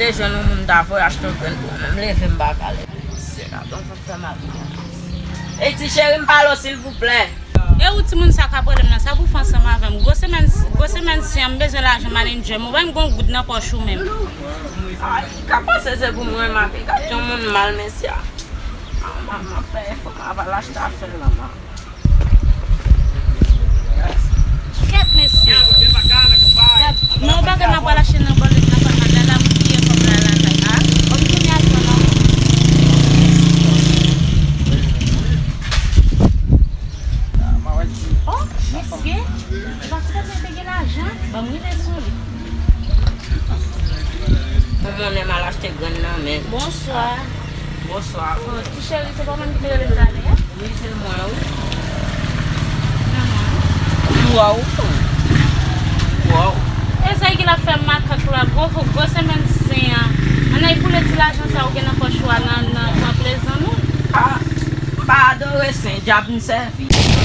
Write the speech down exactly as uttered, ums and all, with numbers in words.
Jwenn yon moun ta voye achte yon grenn pou mwen. M leve m pa kale. Mesye, gade yon fanm fè mal. Ey, ti cheri, m pale w, silvouplè. E ou timoun sa k ap rele m nan, sa pou w fè ansanm avè m? Gwo semèn, gwo semèn si an, m bezwen lajan, m al enjoy. Mwen pa gen yon goud nan pòch ou menm. Ay, ka panse se pou mwen, m ap gade yon moun mal, mesye. M ap fè efò, m ap al achte afè l nan. Kèt, mesye. Gad, men yon bagay m ap al achte nan bòlèt nan kòm nan la, la, m bliye kòm la, la, la, a. Ban m tounen al pran nan. Oh, mesye, e pa ti kote te gen lajan, ban m rive sou li. Mwen menm al achte grenn nan men. Bonswa. Bonswa. Oh, ti cheri, se pa mwen ki te rele m talè a? Wi, se mwen, wi. Waw. Waw. E sa ki la fè makak la, gwo, gwo semèn sen an. Ann al boule ti lajan sa ou gen nan pòch ou a nan, nan Mont Plaisant, non? Ah, m pa adore sen, dyab m sèvi.